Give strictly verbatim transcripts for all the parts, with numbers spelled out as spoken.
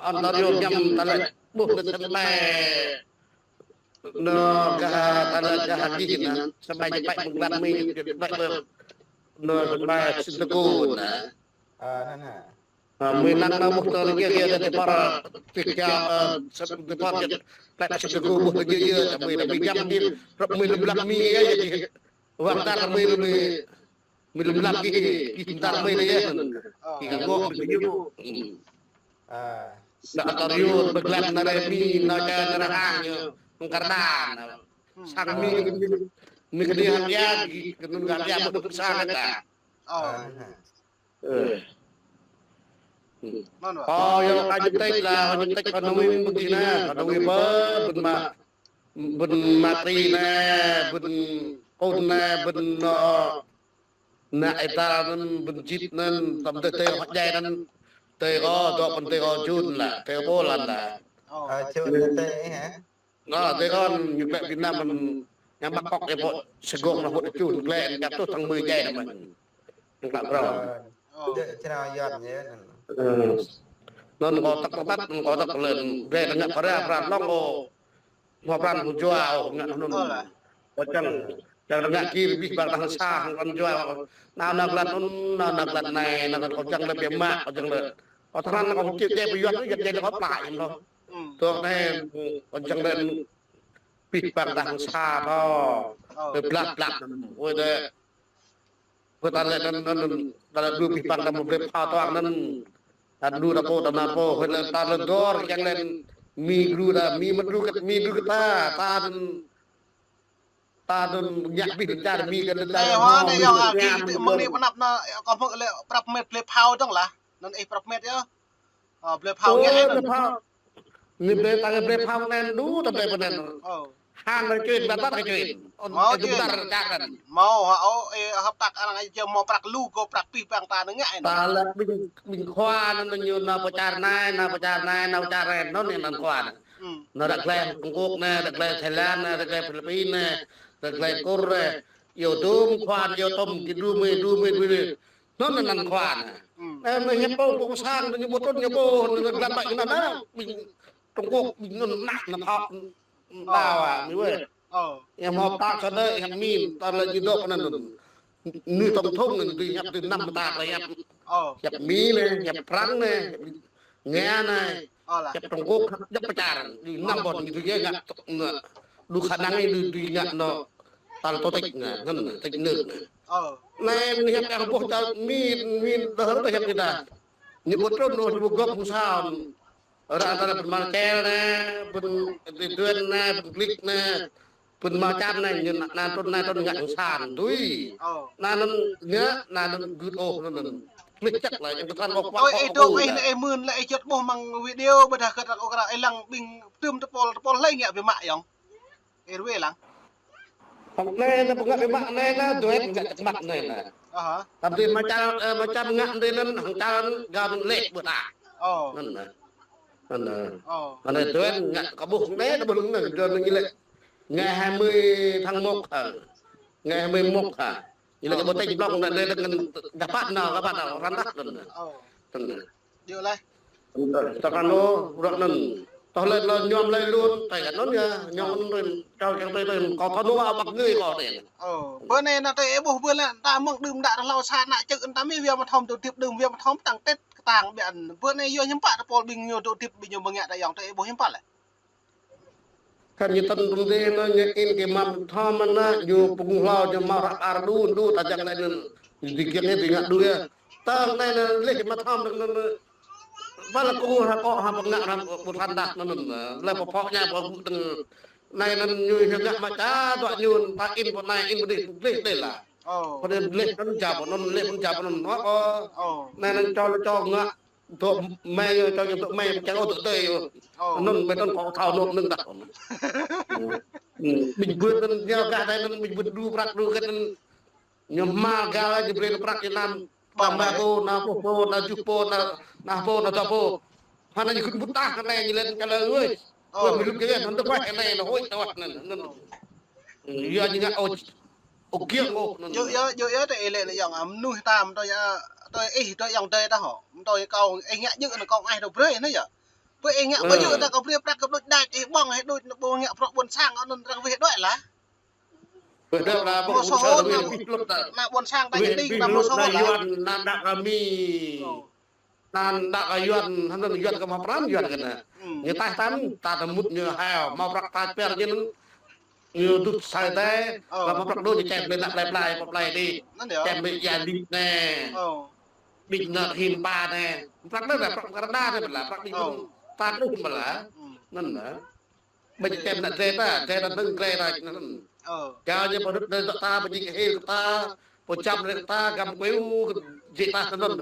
Ontario ñăm ta lĕ ƀuh nơ sân bay. Nơ gah ta lĕ gah gih nă, sân bay ñu pĕ mơ̆ng lăn Mi, pĕ pơ nơ sân bay Chicago nă. Ơ, nă, nă. Ơ, Mi năng nă ƀuh tơ rơgơi gih, tơ tơpăr, tơkiaŏ, ơ, tơpăr gih, pĕ Chicago ƀuh tơ gih gih, tơ Mi nă Mi ñăm gih, rŏk Mi lơ̆m lăp Mi yơh, yơh gih. Wang tar Mi lơ̆m Mi. Mi lơ̆m lăp gih, gih tar Mi yơh. Ơ. Gih kơ gŏ Mi yơh. Ơ. Nă Ontario, pơglan nă rơmi, nă čar nă rơhang ñu, pơkơđa nă. Sang Mi, Mi kơđi hăng ia, gih kơnun gah ia, ƀuh ƀuh sang ta. Ơ. Ơ. Mơ̆n wă. Ơ, yơh, kơ jơ̆p tĕk lah, kơ jơ̆p tĕk kơ nui ƀing gih nă, kơ nui pơ, ƀing mă, ƀing mă tri nă, ƀing kŭn nă, ƀing nă, nă ê ta anŭn, ƀing jit anŭn, tơm tơi tơi hŏk jai anŭn, tơi kơ, dŏ pơ tơi kơ Jun lah, tơi pô lah lah. Ơ, Jun tơi hă? Nă, tơi kơ ñu klĕ Việt Nam mơ̆n, ñu mă kŏk ê pô, Sài Gòn nă hŏt čun klĕ, ñu kăp tŭ thăng mười jai nă mơ̆n. Ñu klă brâo. Ơ, djơ̆ črao yuan yơh anŭn. Ơ. Anŭn kơ tăk tăk, anŭn kơ tăk lĕn, brơi tơngă phara, phara lŏng ôh. Mă pran hăng jua ôh, ngă anŭn. Ơ lah. Kơ čang, čang ngă kir bih bang tah sa, hăng pran jua ôh. Nao nao glan anŭn, nao nao glan anai, nao glan kơ čang lĕ biă mă, kơ čang lĕ. Kơ tơhrăn kơ čih jai pơ yuan, yuan jai lĕ kơ pla yơh lŏ. Tơl anai, kơ čang lĕ bih bang tah sa tho. Ơ. Lĕ blah blah. Ôi đe. Kơ ta lĕ anŭn, anŭn, anŭn, ta lĕ đu bih bang ta mă blơi phao toang anŭn. Ta đu ta pô, ta nao pô, hơi lĕ ta lĕ dor, kiăng lĕ Mi gru ta, Mi mă đru kơ, Mi đru kơ ta, ta anŭn, ta anŭn ngă bih čar Mi kơ ta. Ê, lĕ hua mơ̆, anai Mi yơh, kơ a, ta gih mơ̆ng anŭn. Anai pơnăp nă, kơ mơ̆ng lĕ prăp met blơi phao dong lah. Anŭn ih prăp met yơh. Ơ, blơi phao ngă anŭn. Ơ, blơi phao. Ñu blơi ta blơi phao anŭn đu ta blơi pơ anŭn. Ơ. Hăng anŭn čuên, ƀă ƀă čuên. Ôn, mâo ê, čuên. Tar čar anŭn. Mâo, hă, ơ, ê, hợp tác arăng ê, jơ mâo prăk lu, gô prăk bih bang ta anŭn ngă anŭn. Ta lĕ ƀing, ƀing khua anŭn ñu nao pơ čar anai, nao pơ čar anai, nao pơ čar anai, anŭn anŭn khua anŭn. Nao ră glai Trung Quốc anai, ră glai Thái Lan anai, ră glai Philippin anai, ră glai Kur anai. Yua tŭm khua, yua tŭm, gih đu mơi, đu mơi, đu mơi. Anŭn anŭn khua nă. Ơ, nă hiăp pô, pô sang, nă ñu ƀu trŭn, ñu ƀu, nă, nă, glan ƀă ñu nă, nă, ƀing Trung Quốc, ƀing anŭn nă, nă phao, đao à, Mi wơi. Ơ. Hiăp mâo pă sa đơi, hiăp Mi, ta lĕ ñu dŏ anŭn anŭn. Nui tổng thống anŭn, tui hiăp tui năm ta, ta hiăp. Ơ. Hiăp Mi nă, hiăp Prăng nă, hiăp Nga nă. Ơ lah. Hiăp Trung Quốc, hiăp pơ čar, tui năm ƀôn, ñu tui yơh ngă, nă, đu khả năng anai, tui, tui ngă nă, tal tô tĕk nă, ngăn, tĕk nơk nă. Ơ. Anai, anai hiăp yang ƀuh čar Mi, Mi đah rơ̆ hiăp kita. Ñu ƀu trŭn ôh, ñu ƀu gŏp hăng sa. Ră ta lĕ ƀing Marcel nă, ƀing Ti Duên nă, ƀing Glik nă, ƀing Mao Čam nă, ñu nă, nă trŭn, nă trŭn ngă hăng sa tui. Ơ. Nă anŭn ngă, nă anŭn gưt ôh, nă anŭn. Klih čăk lah, yang kơthan ôh, ơ, ôh, ih ôh, dŏ ôh, ih, dah. Ih mưn lĕ ih juăt ƀuh mơ̆ng video ƀôdah kơ tăk ôh kơ ră, ih lăng ƀing tơm tơpôl, tơpôl hlơi ngă biă mă yơh. Ih ruai lăng. Hăng anai nă pơngă biă mă anai nă, Duên ngă čăk mă anai nă. Aha. Tơdah Mao Čam, ơ, Mao Čam ngă anai nă, hăng čar gao anŭn lĕ ƀu ta. Ơ. Anŭn nă. Anŭn nă. Ơ. Anai Duên ngă kơ ƀuh anai, kơ ƀuh anai, Duên anai lĕ. Ngày hai mươi tháng một hă. Ngày hai mươi mốt hă. Ñu lĕ kơ ƀu tĕk blŏng anai, anai, anai, gah pă nao, gah pă nao, răm đah anŭn nă. Ơ. Anŭn nă. Djơ̆ laih. Tơl kơ anŭn, ră anŭn. Tơl lĕ lŏ ñŏm lĕ lun, tơi kơ anŭn yơh, ñŏm anŭn rĭm, čar kiăng tơi tơi, kâo thâo nua ƀă ngơi kâo tơi. Ơ, bơ anai nă tơi ih ƀuh bơ lĕ, ta mơ̆ng đưm đă hlâo sa nă čư̆, ta mĭn wia mă thom dŏ hơdip đưm wia mă thom tăng Tết kơtang biă. Bơ anai yua hiư̆m pă tơpôl ƀing ñu dŏ hơdip ƀing ñu mơ̆ng ngă ta yŏng tơi ih ƀuh hiư̆m pă lĕ. Kăn ñu tăn tŭm dê nă, ñu in kơ mă thom mă nă, ñu pung hlâo, ñu mă ră ar đu, đu, ta jăng lĕ anŭn. Ñu dĭ kiăng anai, dĭ ngă đu yơh. Tơl anai nă, lĕ kơ mă thom nă, nă, nă. Ƀă lĕ kơ ha kơ ha pơngă ha ƀu than đah nă, nă, nă. Lĕ pơphŏk ñu, pơgŭ tơng. Anai nă, ñu hiư̆m ngă mă ča, dŏ ñu, ta in pơ anai, in pơ dih, lĕ, lĕ lah. Ơ. Pơ anai lĕ pơnjap, pơ anŭn lĕ pơnjap, pơ anŭn, ơ, ơ. Ơ. Anai nă, čô lĕ čô ngă. Dŏ mơi, čô ñu dŏ mơi, kiăng ôh dŏ tơi ôh. Ơ. Anŭn ƀơi anŭn kâo thâo anŭn nơ̆ng đah. Ơ. Ƀing bưt anŭn ñu gah đai anŭn ƀing bưt đu prăk đu kĕt anŭn. Ñu hmâo gah lĕ ñu brơi prăk ñu anăm. Ƀơ̆ng ba pô, nao pô pô, nao juh pô, nao, nao pô, nao dŏ pô. Hơnă ñu khĭn bưt tah kơ anai ñu lĕ kơ lĕ ơi. Ơ. Ơ, ƀing lŭk kơ anŭn tơkuah kơ anai, anŭn huĭ tơkuah anŭn, anŭn. Ơ, yua ñu ngă ôh. Ôh, kiăng ôh, anŭn. Djơ̆ yơh, djơ̆ yơh, tơ ih lĕ nă yŏng, a, mơnuih ta, mơ̆ tơi, a, tơi ih, tơi yŏng tơi ta hŏ. Mơ̆ tơi kâo, ih ngă djơ̆ nă kâo ngă ih tơ brơi nă yơh. Pơ ih ngă ƀu djơ̆ ta kơ brơi prăk kơ đôč đač ih ƀơ̆ng ih đôč anŭn ƀu ngă prăk ƀôn sang anŭn arăng weh đuaĭ lah. Weh đuaĭ lah, ƀu sa hŏ anŭn, weh ƀu hŏ anŭn. Anŭn ƀôn sang ta ñu đing ta ƀu sa hŏ lah. Yuan anŭn đah kơ Mi. Anŭn đah kơ Yuan, anŭn Yuan kơ hmâo pran Yuan kơ anŭn. Ñu taih ta anŭn, ta tơmŭt ñu hao, hmâo prăk ta pơr ñu anŭn. Ñu dŭt sai tê, kơ hmâo prăk đôč ñu čem lĕ ană plơi plơi, plơi plơi đih. Čem lĕ ia đih anai. Đih anŭn him ba anai. Prăk anŭn lah prăk Kanada anai, ƀu lah prăk đih anŭn. Ta đôč ƀu lah. Anŭn lah. Ƀu čem ană drơi ta, drơi ta anŭn drơi ta anŭn. Kâo ñu pơrŭt anai dŏ ta, ƀu djơ̆ kơ hil ta, pơčăm anai ta, găm kuiu, jĕ ta anŭn.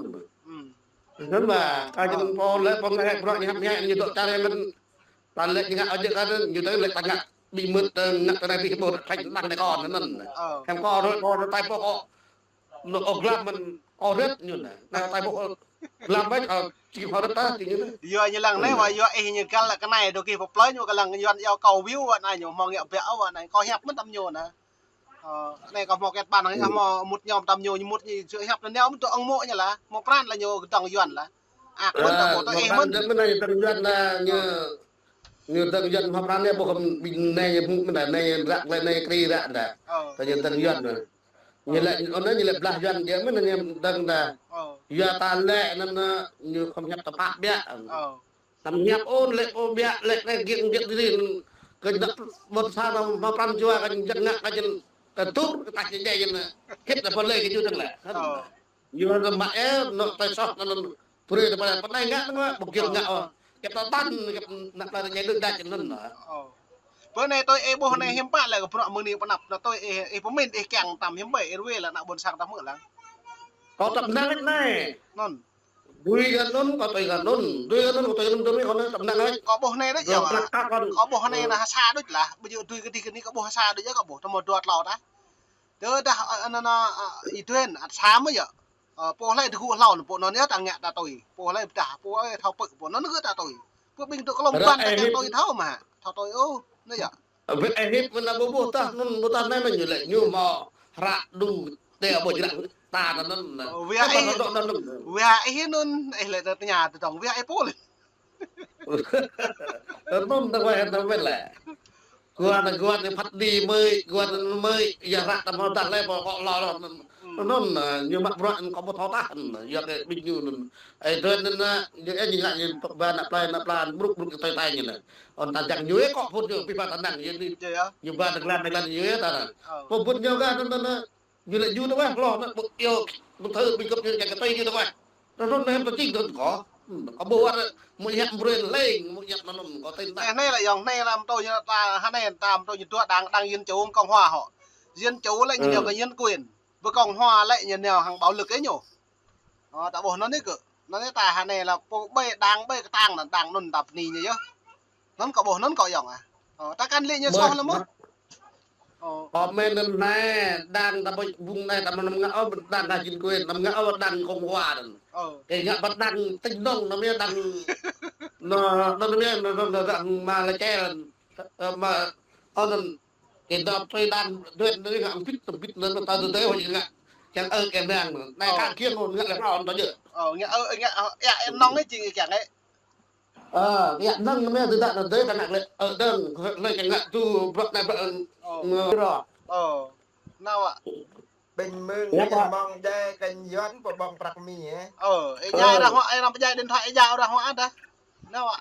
Anŭn lah, kâo ñu pô lĕ pô ngă bruă ñu hăp ñu hăp ñu dŏ čar anŭn. Ta lĕ ñu ngă ôh jơ̆ kơ anŭn, ñu tơlĕ ta ngă bí mật, ngă tơ anai dih ƀu rơ̆t khan lăng anai kơ anŭn. Hăm kơ rơ̆t, kơ rơ̆t tai pô kơ. Anŭn ôh glam mơ̆n kơ rơ̆t ñu anŭn. Anai tai pô glam ƀai kơ či kơ rơ̆t ta či ñu anŭn. Yua ñu lăng anai wă yua ih ñu găl lĕ kơ anai dŏ gih pơplơi ñu kơ lăng Yuan iâu kâo view wă anai ñu hmâo ngă biă wă anai kâo hiăp mơ̆n tăm ñu anŭn. Ơ, anai kâo hmâo kĕt ƀan hăng hmâo mŭt ñu tăm ñu ñu mŭt ñu hiăp anŭn ñu mŭt tơ ong mŏ ñu lah, hmâo pran lah ñu kơdŏng Yuan lah. Ak mơ̆n ta ƀu tơ ih mơ̆n. Mơ̆n anai dơ̆ng Yuan lah ñu, ñu dơ̆ng Yuan hmâo pran anai ƀu hăm ƀing anai ñu mŭt mơ̆n anai ră lĕ anai kri ră anŭn. Ta ñu dơ̆ng Yuan anŭn. Ñu lĕ, anŭn ñu lĕ blah Yuan jĕ mơ̆n anai dơ̆ng anŭn. Yua ta lĕ anŭn ñu khŏm hiăp ta pă biă. Tăm hiăp ôn lĕ pô biă lĕ lĕ giĕng giĕng diri. Kơ ñu ƀôn sang anŭn hmâo pran jua kơ ñu jăk ngă kơ ñu kơ tur kơ ta jĕ jĕ ñu. Hĭt anŭn pơlơi kơ ñu dơ̆ng lĕ. Ñu anŭn mă ơ, anŭn tơi soh anŭn brơi ta pơlơi pơlơi ngă anŭn mă, ƀu giĕng ngă ôh. Kĕt ta tan, kĕt ană plơi ta jĕ đôč đač anŭn. Pơ anai tui ih ƀuh anai hiư̆m pă lĕ kơ bruă mơ̆ng anai pơ anăp, anŭn tui ih, ih pơmĭn ih kiăng tăm hiư̆m pă, ih ruai lĕ ană ƀôn sang ta hmư̆ lăng. Kâo tăm năng hĭ anai. Anŭn. Dui kơ anŭn, kâo tui kơ anŭn. Dui kơ anŭn, kâo tui kơ anŭn, dui kơ anŭn, tăm năng hĭ. Kâo ƀuh anai đôč yơh. Kâo ƀuh anai anŭn ha sa đôč lah. Ƀu djơ̆ dui kơ dih kơ anai kâo ƀuh ha sa đôč yơh kâo ƀuh. Tơma dua tlâo tah. Tơ dah, ơ, anŭn, anŭn, ơ, ih tuen, ăt sa mơ̆ yơh. Ơ, pô hlơi tơgŭ hlâo anŭn, pô anŭn yơh ta ngă ta tui. Pô hlơi pơdah, pô hlơi thâo pơ̆k, pô anŭn gơ̆ ta tui. Pô ƀing tŭ kơ lŏm ƀăn ta kiăng tui thâo mă, thâo tui ôh, anŭn yơh. Wơ̆t ih hĭ mơ̆n ƀu ƀuh tah anŭn, ƀu tah anai mơ̆n ñu lĕ ñu hmâo hră đu tê ƀu jrăk ta anŭn. Ơ, wia ih, wia ih anŭn, ih lĕ tơña tơdŏng, wia ih pô lĕ. Anŭn ta wai ta wai lĕ. Guan, guan ñu phat đĭ mơi, guan mơi, ia hră ta hmâo tah lĕ pô kơ lŏ lŏ. Anŭn, ñu mă bruă anŭn kâo ƀu thâo tah, ia kơ ƀing ñu anŭn. Ơ, tui anŭn, ñu ơ ñu ngă ñu ba ană plơi, ană plơi, brŭk brŭk tơi tơi ñu anŭn. Ôn ta jăng ñu ơ kơ phŭn ñu, pĭ ba ta năng ñu anŭn. Ñu ba ta glan, ta glan ñu ơ ta anŭn. Pô phŭn ñu gah anŭn, anŭn, anŭn. Ñu lĕ ñu tơ wah, lŏ anŭn, ƀu iâu, ƀu thâo ƀing gơ̆p ñu kiăng kơ tui ñu tơ wah. Anŭn anŭn anai pơčing tơ̆n kâo. Kâo ƀuh wah, mơ̆ hiăp brơi leng, mơ̆ hiăp anŭn anŭn, kâo tui anŭn. Anai lĕ yơh, anai lăm tui ñu ta, anai ta tui ñu dua đảng, đảng Dân Chủ, Cộng Hòa hŏ. Dân Chủ lĕ ñu nao kơ nhân quyền. Pơ Cộng Hòa lĕ ñu nao hăng bạo lực ơ ñu. Ơ, ta ƀuh anŭn anai kơ. Anŭn anai ta anai lĕ pô ƀai đảng ƀai kơtang anŭn, đảng anŭn ta bơni ñu yơh. Anŭn kâo ƀuh anŭn kâo yơh ah. Ơ, ta kăn lĕ ñu soh lĕ mơ̆. Ơ. Kâo mơ̆n anŭn anai, đảng ta ƀu ƀuh anai ta mơ̆n ngă ôh, đảng ta chính quyền, ta ngă ôh, đảng Cộng Hòa anŭn. Ơ. Kơ ngă ƀă đảng tỉnh nông, anŭn yơh đảng, anŭn, anŭn yơh, anŭn, anŭn, anŭn, đảng Malaysia, ơ, mă, anŭn, kơ đảng tui đảng, đuaĭ anŭn ngă bit, bit anŭn ta tui tui hŏ ngă. Kiăng ơ kơ đảng, anai kơ kiăng ngă lĕ pơrŏn ta jơ̆. Ơ, ngă ơ, ngă, ơ, ia, anŭn anai jing kiăng anai. Ơ, ngă anŭn mơ̆ tơdah anŭn dơi ta ngă lĕ, ơ, dơ̆ng, lĕ kiăng ngă tu bruă anai bruă, ơ, ngă rŏ. Ơ, anŭn wă. Ƀing mơ̆ng ih mơ̆ng djai kơ Yuan pơƀơ̆ng prăk Mi, ơ. Ơ, ih djai arăng huă, ih arăng pơdjai điện thoại ih djai arăng huă dah. Anŭn wă.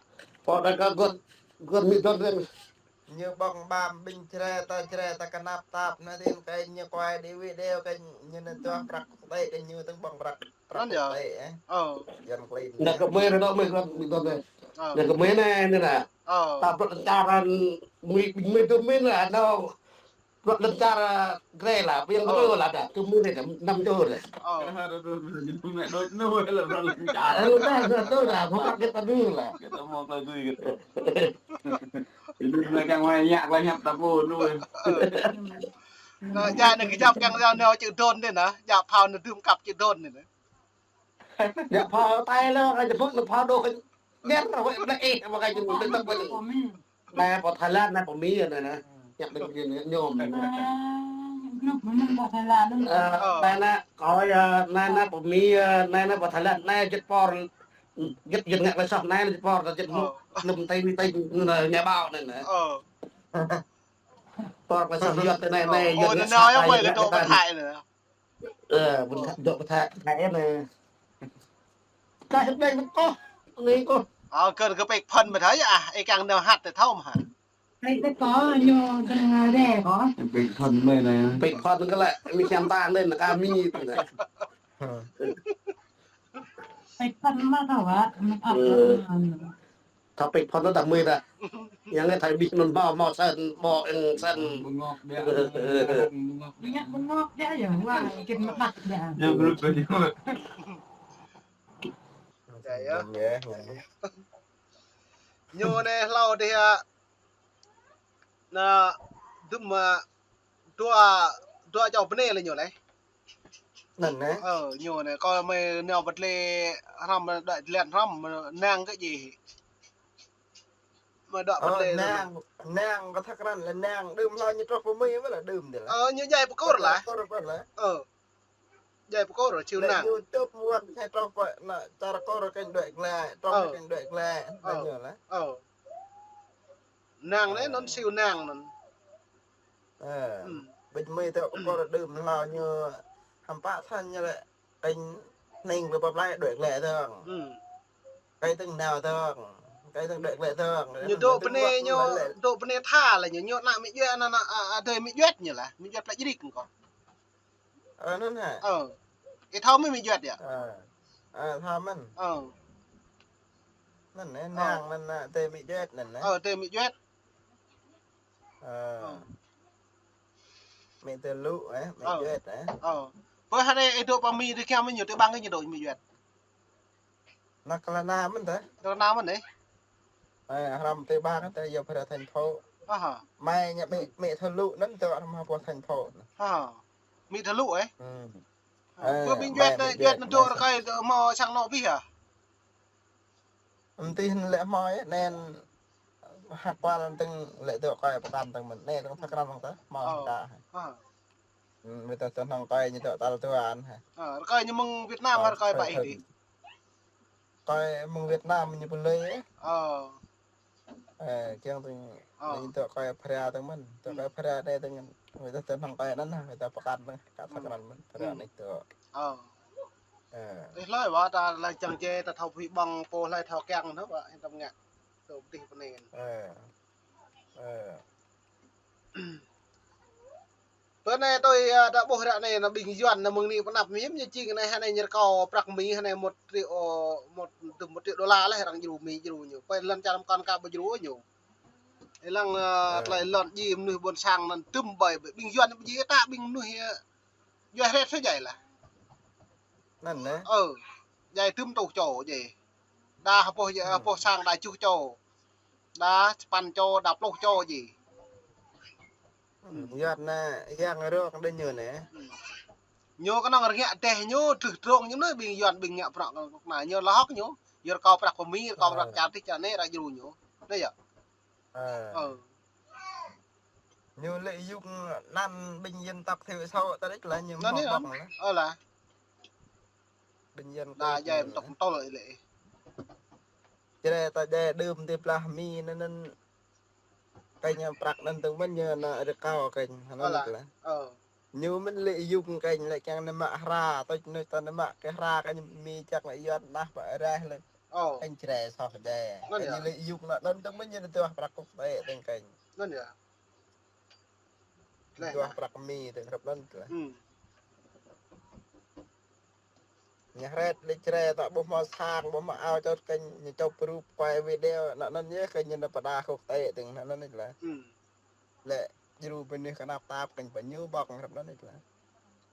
Pô dah kơ guan, guan Mi dŏn reng. Ñu ƀơ̆ng ƀam ƀing čre ta, čre ta kơnăp tap anŭn tĭn kơ ñu kuai đi video kơ ñu anŭn tuah prăk tê kơ ñu tơ̆ng ƀơ̆ng prăk. Anŭn yơh. Ơ. Anai kơ mơi anai dŏ mơi kơ mơi dŏ mơi. Ơ. Anai kơ mơi anai anai anai. Ơ. Ta bruă lŏn čar Mi, Mi dŏ mơi anai anai. Bruă lŏn čar, ơ, grê lah, ƀing ƀrô lah dah, kơ mơi anai năm čô anai. Ơ. Anai dŏ anai bruă lŏn čar. Ơ, dah, dah, dah, dah, mơ̆ kơ ta dŏ lah. Kơ ta mơ̆ kơ ta dŏ kơ. Ini anai kiăng wai ñă kơ hiăp ta pô anŭn. Ơ. Anŭn, djă anai kơjăp kiăng djă anai čư̆ dŏn anai anŭn, djă phao anai dưm kăp čư̆ dŏn anai anŭn. Djă phao Thái lĕ, kơ jơpŭk anŭn phao dŏ kơ ñer, wơ̆t ƀlĕ ih, wơ̆t kơ jơpŭk ƀlĕ ƀlĕ. Anai pơ Thái Lan, anai pơ Mi anai anŭn. Ñăp ƀing ñu ñu anŭn. Ơ, anai anŭn, kâo yơh, anai anŭn pơ Mi, ơ, anai anŭn pơ Thái Lan, anai jĕt pô Gĕt, gĕt ngă tơlơi soh anai, lĕ pơr ta gĕt mŭt, lơ̆m tơi, tơi, nhà báo anai nè. Pơr tơlơi soh Yuan tơ anai, anai, Yuan ngă sat ta, Yuan ngă ta. Ơ, ƀuh dŏ pơthâo, pơthâo em nè. Ta hơt đeng kôh, anai kôh. Ơ, kơ, kơ pĕk phăn mơ̆ thâo yơh, ơ, ih kiăng nao hăt tơ thâo mơ̆ hă. Pĕk tơ kôh, ñu dơ̆ng, ơ, đe kôh. Pĕk phăn mơ̆ nè. Pĕk phăn kơ lĕ, mi kiăng ta anai, nă ka mi tơ nè. Pĕk phăn mă thâo wă, mă ăp. Thâo pĕk phăn ta mơ̆ ta. Yang nge thâo ƀing anŭn hmâo, hmâo săn, ƀô̆ eng săn. Bơngŏk biă. Bơngŏk biă yơh, wă, kĕt mă ƀăt biă. Yang belum bơngŏk. Ñu anai hlâo dih hă. Nă, dŭm, ơ, dua, dua čô bơnai lĕ ñu lĕ. Anŭn nè. Ơ, ñu nè, kơ mơi nao pơ tơlơi hrăm, đuaĭ tơlơi hrăm, mơi nang kơ djai. Mơi đuaĭ pơ tơlơi nang, nang kơ thâo krăn lĕ nang, đưm hlâo ñu truh pơ Mi wơ̆t lĕ đưm dih lĕ. Ơ, ñu djai pơkôr lah. Pơkôr pơkôr lah. Ơ. Djai pơkôr, siu nang. Lĕ ñu tŭp wơ̆t, hai truh pơ, nă, čar kôr kĕnh đuaĭ glaĭ, truh kĕnh đuaĭ glaĭ, anŭn ñu lah. Ơ. Nang anai anŭn siu nang anŭn. Ơ. Ƀing Mi tơ pơkôr đưm hlâo ñu hăm pă than ñu lĕ kĕnh ning pơ pơplai đuaĭ glaĭ dơ̆ng. Kĕnh tơ̆ng nao dơ̆ng. Kĕnh tơ̆ng đuaĭ glaĭ dơ̆ng. Ñu dŏ bơnai ñu, dŏ bơnai tha lah ñu, ñu nă Mi Juet nă, nă, ơ, adơi Mi Juet ñu lah. Mi Juet plăk jrik kơ. Ơ, anŭn hă? Ơ. Ih thâo mơ̆ Mi Juet yơh? Ơ. Ơ, thâo mơ̆n. Ơ. Anŭn nè, nang anŭn nă, adơi Mi Juet anŭn nè. Ơ, adơi Mi Juet. Ơ. Mi tơ lu, ơ, Mi Juet, ơ. Ơ. Pơ hơnai ih dŏ pơ Mi dih kiăng mơ̆ ñu tơ ƀang kơ ñu dŏ Mi Juet. Nă kơ lĕ nao mơ̆n tơ. Kơ lĕ nao mơ̆n dih. Ơ, hrăm tơ ƀang tơ yua pơră thành phố. Aha. Mai ñu Mi, Mi tơ lu anŭn tơ hrăm hơpô thành phố. Aha. Mi tơ lu, ơ? Ơ, pơ ƀing Juet, Juet anŭn dŏ rơkơi tơ hmâo sang anŏ abih hă? Mơ̆n tih lĕ hmâo yơh, anŭn hăk kual tơ̆ng lĕ dŏ rơkơi pơkăn tơ̆ng mơ̆n, anŭn tơ̆ng thâo krăn tơ̆ng tơ, hmâo hă. Ơ. Mơ̆ tơ tơ̆ng rơkơi ñu dŏ tal tuan hă. Ơ, rơkơi ñu mơ̆ng Việt Nam hă rơkơi pơ ih dih? Rơkơi mơ̆ng Việt Nam ñu pơlơi. Ơ. Ơ, kiăng tơ̆ng, ñu dŏ rơkơi phara tơ̆ng mơ̆n, dŏ rơkơi phara anai tơ̆ng, mơ̆ tơ tơ̆ng rơkơi anŭn hă, mơ̆ tơ pơkăn tơ̆ng, ka thâo krăn mơ̆n, phara anai dŏ. Ơ. Ơ. Ih hlơi wă ta lĕ čang čê ta thâo phi ƀơ̆ng pô hlơi thâo kiăng thâo wă, yên tâm ngă. Tơ pơtih pơnên. Ơ. Ơ. Pơ anai tui, ơ, ta ƀuh ră anai nă ƀing Yuan nă mơ̆ng anai pơnăp mơ̆n ñu čing anai hơnai ñu rơkâo prăk Mi hơnai một triệu, một, một triệu đô la lĕ arăng djru Mi djru ñu. Pơ lŏn čar mơkŏn ka ƀu djru ñu. Ih lăng, ơ, tơlơi lŏn djai mơnuih ƀôn sang anŭn tơm ƀai ƀing Yuan ƀu djai ta ƀing mơnuih, ơ, Juet hret sa djai lah. Anŭn nè. Ơ, djai tơm tuh čô djai. Đa hơpô, hơpô sang đa tơjuh čô. Đa sapăn čô, đa pluh čô djai. Yuan nă, yang rŏk đe ñu nè. Ñu kơnơ̆ng rơngiă teh ñu, trưh trông ñu nă, ƀing Yuan ƀing ngă prăk kơ kơna ñu lŏk ñu. Ñu rơkâo prăk pơ Mi, rơkâo prăk čar tih čar anai, ră djru ñu. Anai yơh. Ơ. Ñu lĕ yŭk anăn ƀing dân tộc thiểu số ta đĕč lah ñu hmâo ƀơ̆ng lah. Ơ lah. Ƀing dân đa djai mơ̆ng tŏk mơtŏl lĕ. Čơđai ta djai đưm tơ blah Mi anŭn anŭn. Kĕnh prăk anŭn tơ̆ng mơ̆n ñu nă rơkâo kĕnh anŭn lah. Ơ. Ñu mơ̆n lĕ yŭk kĕnh lĕ kiăng nao mă hra, tơč nao ta nao mă kơ hra kĕnh Mi čăk lĕ Yuan nah pơ areh lĕ. Ơ. Kĕnh čơđai soh djai. Anŭn yơh. Kĕnh lĕ yŭk nă anŭn tơ̆ng mơ̆n ñu duah prăk quốc tế tơ̆ng kĕnh. Anŭn yơh. Duah prăk Mi tơ̆ng hrăp anŭn lah. Ñu hret lĕ čơđai ta ƀuh hmâo sang, ƀuh hmâo ao čŏt kĕnh ñu čŏp rup quay video, nă anŭn yơh kĕnh ñu nao pơdah quốc tế tơ̆ng nă anŭn lah. Lĕ djru ƀing anai kơnăp tap kĕnh pơ ñu ƀơ̆ng hrăp anŭn lah.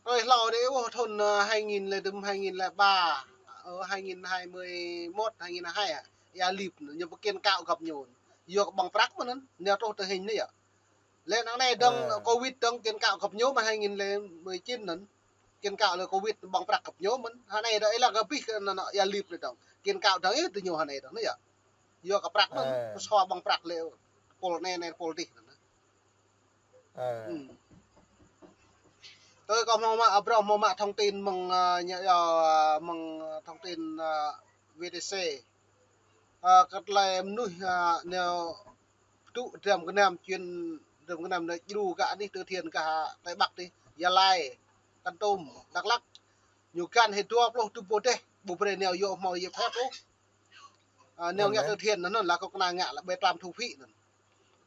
Ơi, hlâo dih, ơ, thŭn, ơ, hai nghìn lẻ, tơm hai nghìn lẻ ba, ơ, hai nghìn hai mươi mốt, hai nghìn hai hă, Ia Lip ñu pơkiên kă găp ñu. Yua kơ ƀơ̆ng prăk mơ̆n anŭn, ñu truh tơ hing anai yơh. Lĕ năng anai dơ̆ng, ơ, covid dơ̆ng kiên kă găp ñu mơ̆n hai nghìn lẻ mười chín anŭn. Kiên kă lĕ covid ƀơ̆ng prăk găp ñu mơ̆n. Hơnai dơ̆ng ih lăng kơ abih kơ nă, nă Ia Lip anai dơ̆ng. Kiên kă dơ̆ng ih tơ ñu hơnai dơ̆ng anai yơh. Yua kơ prăk mơ̆n, pơsua ƀơ̆ng prăk lĕ pôl anai, anai pôl dih anŭn. Ơ. Tui kâo hmâo mă, ơ, brơi hmâo mă thông tin mơ̆ng, ơ, ñu, ơ, mơ̆ng, ơ, thông tin, ơ, vê tê xê. Ơ, kơ tơlơi mơnuih, ơ, nao tŭ dram gơnam, chuyên dram gơnam nao djru gah anih từ thiện gah Tây Bắc adih, Gia Lai, Kon Tum, Dak Lak. Ñu găn hĭ dua pluh tơpô dêh, ƀu brơi nao yua hmâo giấy phép ôh. Ơ, nao ngă từ thiện anŭn, anŭn lah kâo kơna ngă lah ƀơi tram thu phí anŭn.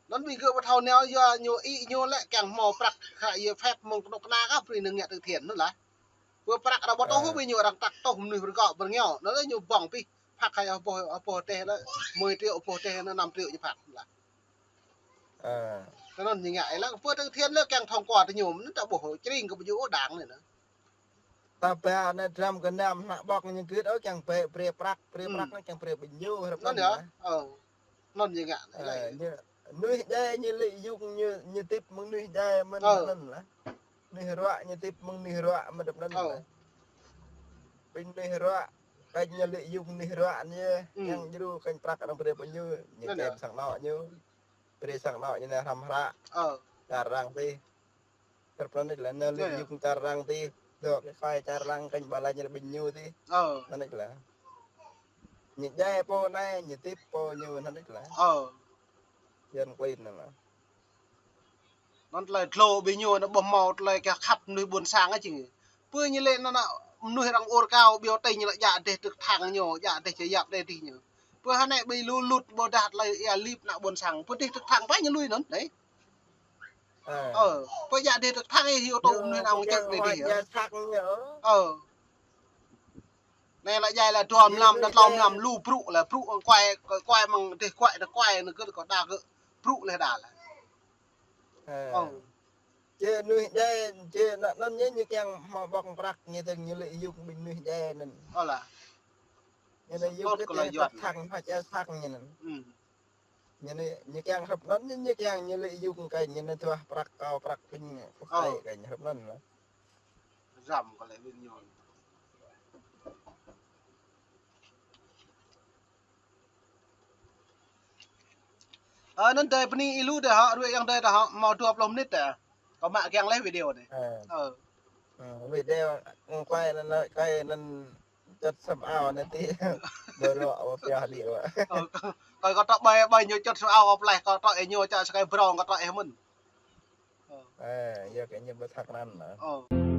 Anŭn ƀing gơ̆ ƀu thâo nao yua ñu ih ñu lĕ kiăng hmâo prăk khă giấy phép mơ̆ng kơnuk kơna kah brơi nao ngă từ thiện anŭn lah. Pơ prăk arăng ƀu tŭ ƀing ñu, arăng trăk tŭ mơnuih rơgŏ bơrngiao. Anŭn lĕ ñu ƀơ̆ng pih, phak hai ƀôh, ƀôh dêh lĕ, mười triệu ƀôh dêh anŭn năm triệu ñu phak lah. Anŭn ñu ngă lĕ pơ từ thiện lĕ kiăng thông qua tơ ñu, anŭn ta ƀuh čring kơ ƀu djơ̆ ôh đang anai anŭn. Ta ba anai dram gơnam hnă ƀŏk ñu gưt ôh kiăng brơi, brơi prăk, brơi prăk anŭn kiăng brơi ƀing ñu hrăp anŭn anŭn yơh. Ơ. Anŭn ñu ngă anai. Ơ, ñu, mơnuih djai ñu lĕ yŭng ñu, ñu tĭp mơ̆ng mơnuih djai mơ̆n anŭn lah. Mơnuih ruă ñu tĭp mơ̆ng mơnuih ruă mơ̆n anŭn lah. Ƀing mơnuih ruă, kơ ñu lĕ yŭng mơnuih ruă ñu, kiăng djru kơ prăk arăng brơi ƀing ñu, ñu kem sang anŏ ñu. Brơi sang anŏ ñu nao hrăm hră. Čar arăng adih. Hrăp anŭn lah, nao lĕ yŭng čar arăng adih. Dŏ kơ khua čar arăng kơ ƀa laĭ ñu lĕ ƀing ñu adih. Anŭn lah. Ñu djai pô anai, ñu tĭp pô ñu anŭn lah. Yuan klin anŭn lah. Anŭn tơlơi dlô ƀing ñu anŭn ƀu hmâo tơlơi kiăng khăp mơnuih ƀôn sang ôh čing. Pơ ñu lĕ anŭn anŭn mơnuih arăng ur kao ƀiă tơi ñu lĕ djă dêh tơ̆k thăng ñu, djă dêh čơyap dêh dih ñu. Pơ hơnai ƀing lu lut ƀôdah tơlơi ia lip ană ƀôn sang. Pơ dêh tơ̆k thăng pă ñu lui anŭn, dêh. Ơ, pơ djă dêh tơ̆k thăng ih hiu tŭ mơnuih anŭn čơ̆k dêh dih. Ơ. Anai lĕ djai lĕ dua mlam, đa tlâo mlam, lu brŭ lĕ, brŭ kuai, kuai mơ̆ng dêh kuai, đa kuai, anŭn gơ̆ kơ đa gơ̆, brŭ lĕ đa lĕ. Ơ. Ơ. Či mơnuih djai, či anŭn, anŭn ñu, ñu kiăng hmâo ƀŏk prăk, ñu tơ̆ng ñu lĕ yŭng ƀing mơnuih djai anŭn. Ơ lah. Ñu lĕ yŭng kơ tơ̆k thăng, pha ča thăng ñu anŭn. Ñu anai, ñu kiăng hrăp anŭn, ñu, ñu kiăng ñu lĕ yŭng kơ ñu anai tuah prăk kâo prăk ƀing quốc tế kơ ñu hrăp anŭn lah. Răm kơ lĕ ƀing ñu. Ơ, anŭn dơi bơni ih lu dơi hă, ruai yang dơi dơi hă, hmâo dua pluh mơnit dơi. Kâo mă kiăng laih video anai. Ơ. Ơ. Ơ, video, ơ, quay anŭn, quay anŭn čŏt săm ao anai ti. Bơ rŏ, ƀu pioh đĭ wă. Ơ, kâo, kâo trŏ ƀai, ƀai ñu čŏt săm ao kâo pleh, kâo trŏ ih ñu čă sơkai brong, kâo trŏ ih mơ̆n. Ơ. Ơ, yua kơ ñu ƀu thăk anŭn lah. Ơ.